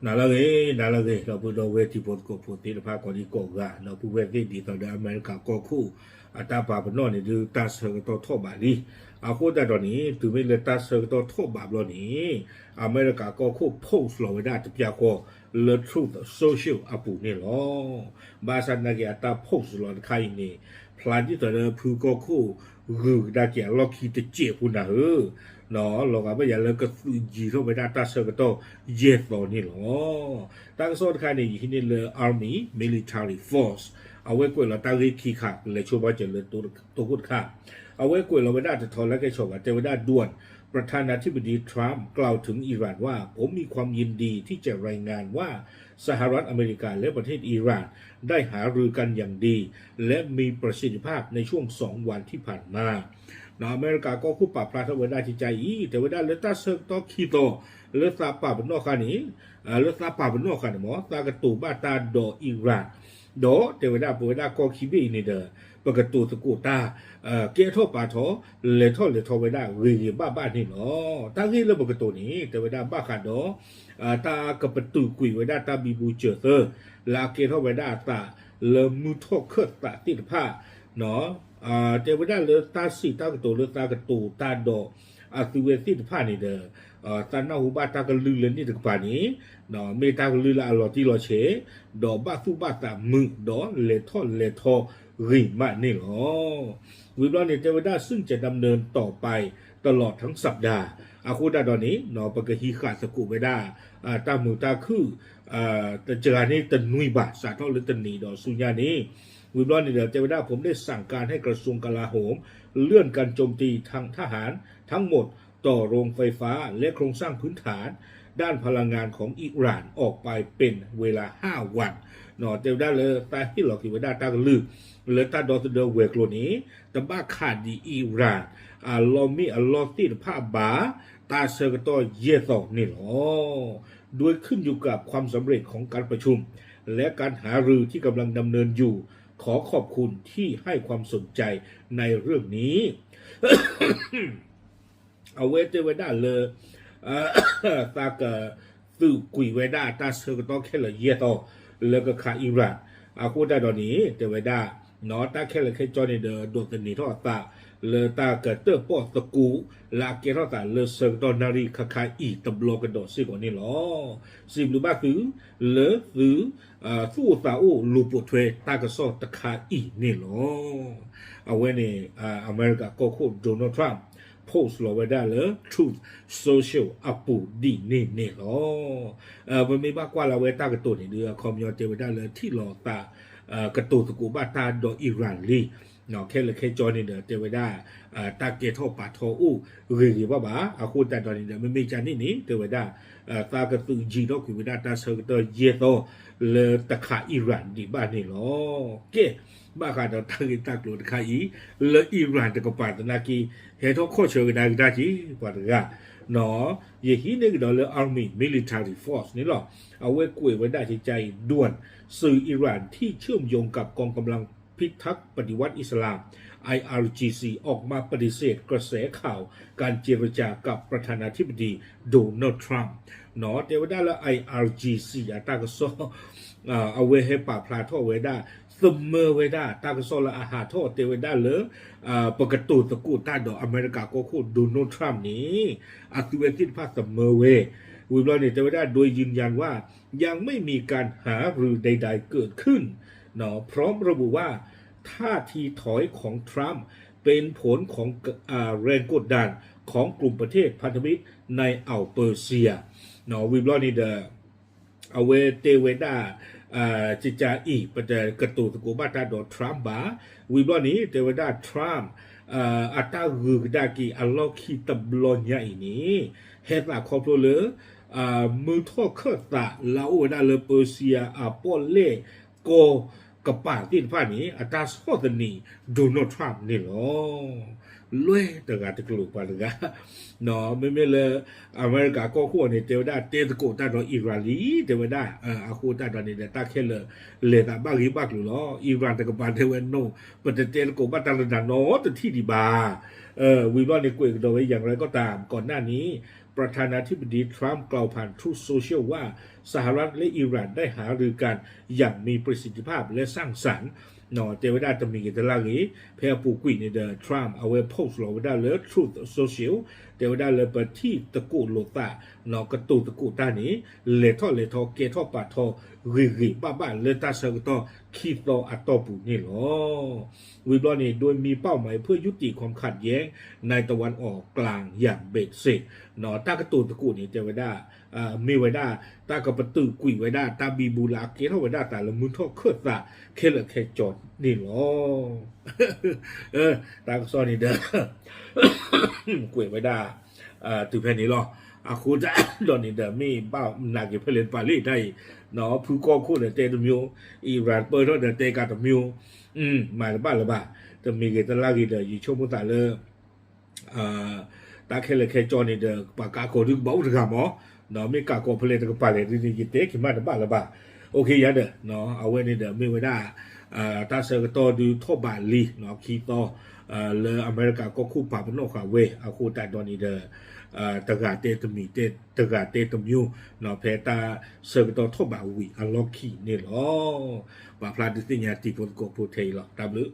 နၤလၢအဂ့ၤ, နၤလၢအဂ့ၤ, ဒီပုၢ်ဒီဝဲၢ်တံၤဖိသကိးဖိသ့ၣ်တဖၣ်ကိးဒံကိးဂၤ, ဒီပုၢ်ဝဲၢ်သ့ၣ်ဒ်သိးဒီးအမဲရကၤကီၢ်ခိၣ် အတၢ်ပာ်ပနီၣ်န့ၣ်ဒုးတၢ်ဆၢကတီၢ်ထီၣ်ဘးလံ. အဃိသတးဒီးန့ၣ် တုၤမ့ၢ်လၢတၢ်ဆၢကတီၢ်ထီၣ်ဘးဘျီန့ၣ် အမဲရကၤကီၢ်ခိၣ် post လီၤဝဲဒၣ်တပျၢ်ဃီလၢ Truth Social အပူၤန့ၣ်လီၤ. ဘၣ်ဆၣ်သနာ်က့အတၢ် post လီၤတခါအံၤန့ၣ် ဖျါဒ်သိးလၢဖုကီၢ်ခိၣ် ဂုၤကဒါက့ၤအလီၢ်ခံတစဲးဖိနၤဧၢ, လီၤဂာ်ဘၣ်ယၤလၢကသုးယံၤထီၣ်ဝဲဒၣ်တၢ်ဆၢကတီၢ်ယဲၢ်သီန့ၣ်လီၤ. တၢ်ကစီၣ်တခါန့ၣ် ယဟံးန့ၢ်လၢ Army Military Force အဝဲကွဲးလီၤတ�rsဂ့ၢ်ခံခါ ကလဲၤဆိဘၣ်စၢၤလၢတိခိၣ်တခါ, အဝဲကွဲးလီၤဝဲဒၣ်တထီလၢကဲဆီၣ်ဘၣ် တဲဝဲဒၣ် ด่วน ประธานาธิบดีทรัมป์กล่าวถึงอิหร่านว่า ผมมีความยินดีที่จะรายงานว่าสหรัฐอเมริกาและประเทศอิหร่านได้หารือกันอย่างดี และมีประสิทธิภาพในช่วงสองวันที่ผ่านมา ဒီးအမဲရကၤကီၢ်ခိၣ်ပာ်ဖျါထီၣ်ဝဲဒၣ်ကကါအံၤ တဲဝဲဒၣ်လၢတၢ်ဆၢကတီၢ်ခံသီ လၢသးပာ်ပနီၣ်ဃာ်န့ၣ်, လၢသးပာ်ပနီၣ်ဃာ်န့ၣ်မ့ၢ် သးကတိၤဘၣ်တၢ်ဒီးအံရၣ်, ဒီးတဲဝဲဒၣ်ပဝဲဒၣ်ကီၢ်ခံဘ့ၣ်အံၤန့ၣ်ဒီး ပကတိၤသကိးတၢ် ကဲထီၣ်ပာ်ထီၣ် လဲၤထီၣ်လဲၤထီဝဲဒၣ်ဂ့ၤဂ့ၤဘၣ်ဘၣ်န့ၣ်လီၤ. တၢ်ဂ့ၢ်လၢပကတိၤန့ၣ် တဲဝဲဒၣ်ဘၣ်ဃးဒီး တၢ်ကပတုာ်ကွံာ်ဝဲဒၣ်တၢ်ဘံဘူစၢၤသၢ လၢအကဲထီၣ်ဝဲဒၣ်အသးလၢမုၢ်ထီၣ်ခၢၣ်သးသ့ၣ်တဖၣ်, တဲဝဲဒၣ်လၢတၢ်စံးတၢ်ကတိၤလၢသးကတိၤတၢ်ဒီးအသုဝဲသ့ၣ်တဖၣ်န့ၣ်ဒီး သးနၢ်ဟူဘၣ်တၢ်ကလုၢ်လၢန့ၣ်တကပၤန့ၣ် မ့ၢ်တၢ်ကလုၢ်လၢအလီၤတံၢ်လီၤဆဲး ဒီးဘၣ်သူၣ်ဘၣ်သးမုာ် ဒီးလဲၤထီၣ်လဲၤထီဂ့ၤမးန့ၣ်လီၤ. ဝံၤဘျီန့ၣ် တဲဝဲဒၣ် ซึ่งจะดำเนินต่อไปตลอดทั้งสัปดาห์ အဃိသတးဒီးန့ၣ် ပကဟံးဃာ်သကိးဝဲဒၣ် တၢ်မုာ်တၢ်ခုၣ် တစှၤန့ၣ်တနွံဘၣ် စးထီၣ်လၢတနံၤဒီးဆူညါန့ၣ်, ဝံၤဘျီန့ၣ်ဒီး တဲဝဲဒၣ် ผมได้สั่งการให้กระทรวงกลาโหมเลื่อนการโจมตีทางทหารทั้งหมดต่อโรงไฟฟ้าและโครงสร้างพื้นฐานด้านพลังงานของอิหร่านออกไปเป็นเวลาห้าวัน တဲဝဲဒၣ်လၢသးဟ့ၣ်လီၤက့ၤဝဲဒၣ်တၢ်ကလုၢ် လၢတၢ်ဒီသဒၢဝဲၤကျိၤန့ၣ် တဘၣ်ခးဒံးအံရၣ် အလီၢ်မ့ၢ်အလီၢ်သ့ၣ်တဖၣ်ဘၣ် တၢ်ဆၢကတီၢ်ယဲၢ်သီန့ၣ်လီၤ. โดยขึ้นอยู่กับความสำเร็จของการประชุมและการหารือที่กำลังดำเนินอยู่ ขอขอบคุณที่ให้ความสนใจในเรื่องนี้ အဝဲတဲဝဲဒၣ်လၢ သးကသုးကွံာ်ဝဲဒၣ်တၢ်ဆၢကတီၢ်ခဲလၢာ်ယဲၢ်သီ လၢကခးအံရၣ်, အဃိသတးဒီးန့ၣ် တဲဝဲဒၣ် တၢ်ခဲလၢာ်ခဲဆ့န့ၣ်ဒီး ဒိးသန့ၤထီၣ်အသး လၢတၢ်ကတၢၣ်ပီၣ်သကိး လၢအကဲထီၣ်သးလၢဆၢကတီၢ်နၣ်ရံၣ်ခါခါအံၤတဘျီကဒီးစ့ၢ်ကီးန့ၣ်လီၤ. စံးဘျုးဘၣ်သု လၢသု သူၣ်အိၣ်သးအိၣ်လူၤပိာ်ထွဲတၢ်ကစီၣ်တခါအံၤန့ၣ်လီၤ. အဝဲန့ၣ် အမဲရကၤကီၢ်ခိၣ် Donald Trump post လီၤဝဲဒၣ်လၢ Truth Social အပူၤဒ်န့ၣ်န့ၣ်လီၤ. ပမ့ၢ်ဘၣ်ကွၢ်လၢအဝဲတၢ်ကတိၤန့ၣ်ဒီး အခီပညီတဲဝဲဒၣ်လၢထံၣ်လီၤသး ကတိၤသကိးဘၣ်တၢ်ဒီးအံရၣ်လံ ခဲလၢာ်ခဲဆ့န့ၣ်ဒီး တဲဝဲဒၣ် တၢ်ကဲထီၣ်ပာ်ထီၣ်အိၣ်ဂ့ၤဂ့ၤဘၣ်ဘၣ် အဃိသတးဒီးန့ၣ်ဒီး မ့မ့ၢ်ကန့ၣ်န့ၣ် တဲဝဲဒၣ် သးကသုးယံၤထီၣ်ကွံာ်ဝဲဒၣ်တၢ်ဆၢကတီၢ်ယဲၢ်သီ လၢတခးအံရၣ်ဒံးဘၣ်န့ၣ်လီၤ. ကဲ ဘၣ်ဃးဒီးတၢ်ဂ့ၢ်တၢ်ကျိၤတခါအံၤ လၢအံရၣ်တကပၤသနာ်က့ ဟဲထီၣ်ခီၣ်ဆၢကဒါကဒါက့ၤ ပှၤတဂၤ ယဟံးန့ၢ်ကဒီးလၢ Army Military Force န့ၣ်လီၤ. အဝဲကွဲးဝဲဒၣ်ကကါအံၤ ด่วน สื่ออิหร่านที่เชื่อมโยงกับกองกำลังพิทักษ์ปฏิวัติอิสลาม ไออาร์จีซี ออกมาปฏิเสธกระแสข่าวการเจรจากับประธานาธิบดีโดนัลด์ทรัมป์ တဲဝဲဒၣ်လၢ ไออาร์จีซี အတၢ်ကစီၣ် အဝဲဟဲပာ်ဖျါထီၣ်ဝဲဒၣ် သမၢဝဲဒၣ်တၢ်ကစီၣ်လၢအဟးထီၣ်တဲဝဲဒၣ်လၢ ပကတိၤသကိးတၢ်ဒီးအမဲရကၤကီၢ်ခိၣ် Donald Trump န့ၣ် အသုဝဲသ့ၣ်တဖၣ်သမၢဝဲ ဝံၤဘျီန့ၣ် တဲဝဲဒၣ် โดยยืนยันว่ายังไม่มีการหารือใดๆเกิดขึ้น พร้อมระบุว่าท่าทีถอยของทรัมป์เป็นผลของแรงกดดันของกลุ่มประเทศพันธมิตรในอ่าวเปอร์เซีย ဝံၤဘျီန့ၣ်ဒီး အဝဲတဲဝဲဒၣ် ကကါအံၤ ပတကတိၤသကိးဘၣ်တၢ်ဒီး Trump ဘၣ်. ဝံၤဘျီန့ၣ် တဲဝဲဒၣ် Trump အတၢ်ဂုၤကဒါက့ၤအလီၢ်ခံတဘျီညါအံၤန့ၣ် ဟဲသးခီဖျိလၢ မုၢ်ထီၣ်ခၢၣ်သးလၢအအိၣ်ဝဲဒၣ်လၢ ပၢစံယၤအပီၣ်လဲၣ်ကီၢ်ကပၤသ့ၣ်တဖၣ်န့ၣ် အတၢ်ဆီၣ်သနံး Donald Trump န့ၣ်လီၤ. လွဲၢ်တဂၤတကလုာ်ပှၤတဂၤ မ့မ့ၢ်လၢ အမဲရကၤကီၢ်ခိၣ်န့ၣ် တဲဝဲဒၣ်တဲသကိးတၢ်ဒီးအံရၣ်လံ တဲဝဲဒၣ် အဃိသတးဒီးန့ၣ်ဒီး တၢ်ခဲလၢာ်လဲၤသးဘၣ်ဂ့ၢ်ဘၣ်ကျိၤလီၤ. အံရၣ်တကပၤတဲဝဲ no ပတတဲသကိးဘၣ်တၢ်လၢနၤနီတထံၣ်ဒံးဘၣ် ဝံၤဘျီန့ၣ် ကွဲးကဒီးဝဲ อย่างไรก็ตาม ก่อนหน้านี้ ประธานาธิบดีทรัมป์กล่าวผ่าน Truth Social ว่า สหรัฐและอิหร่านได้หารือกันอย่างมีประสิทธิภาพและสร้างสรรค์ တဲဝဲဒၣ်တမံၤဂ့ၤတလါဂ့ၤ ဖဲအပူၤကွံာ်န့ၣ်ဒီး Trump အဝဲ post လီၤဝဲဒၣ်လၢ Truth Social တဲဝဲဒၣ်လၢပထံၣ်သကိးလိာ်သး ကတိၤသကိးတၢ်န့ၣ် လဲၤထီၣ်လဲၤထီ ကဲထီၣ်ပာ်ထီ ဂ့ၤဂ့ၤဘၣ်ဘၣ်လၢတၢ်ဆၢကတီၢ်ခံသီအတီၢ်ပူၤန့ၣ်လီၤ. ဝံၤဘျီန့ၣ် โดยมีเป้าหมายเพื่อยุติความขัดแย้งในตะวันออกกลางอย่างเบ็ดเสร็จ တၢ်ကတိၤသကိးန့ၣ် တဲဝဲဒၣ် မ့ၢ်ဝဲဒၣ် တၢ်ကပတုာ်ကွံာ်ဝဲဒၣ် တၢ်ဘံဘူလၢအကဲထီၣ်ဝဲဒၣ်အသးလၢမုၢ်ထီၣ်ခၢၣ်သးခဲလၢာ်ခဲဆ့န့ၣ်လီၤ. တၢ်ကစီၣ်န့ၣ်ဒီး ကွဲးဝဲဒၣ် တုၤဖဲန့ၣ်လီၤ. အဃိဒီးန့ၣ်ဒီး မ့ၢ်ဘၣ်နာ်က့ၤဖဲလဲၣ်တပၤလံတၢ်အံၤ ဖုကီၢ်ခိၣ်ဒီးတဲတမျိုး အံရၣ်ပၢၢ်ထီၣ်ဒီးတဲကးတမျိုး မၤတဘၣ်လၢၤဘၣ်. တမံၤဂ့ၤတလါဂ့ၤဒီး ယဆိကမိၣ်သးလၢ တၢ်ခဲလၢာ်ခဲဆ့န့ၣ်ဒီး ပှၤကးကီးဒုးကဘၣ်အိၣ်တဂၤမး, ဒီးမ့ၢ်ကးကီးဖဲလဲၣ်တကပၤလဲၣ်ဒ်န့ၣ် ယတဲက့ၤမးတဘၣ်လၢၤဘၣ်. အိၣ်ခ့ယၤဒီး အဝဲန့ၣ်ဒီးမ့ၢ်ဝဲဒၣ် တၢ်ဆၢကတီၢ်ဒုးထီၣ်ဘးလံ ခံသီ လၢအမဲရကၤကီၢ်ခိၣ်ပာ်ပနီၣ်ဃာ်ဝဲ အဃိသတးဒီးန့ၣ်ဒီး တဂၤတဲတမံၤ တဂၤတဲတမျိုး ဖဲတၢ်ဆၢကတီၢ်ထီၣ်ဘးဝံၤအလီၢ်ခံန့ၣ်လီၤ. ပာ်ဖျါဒုးသ့ၣ်ညါတံၤဖိသကိးဖိထဲအံၤလီၤ. တၢ်ဘျုး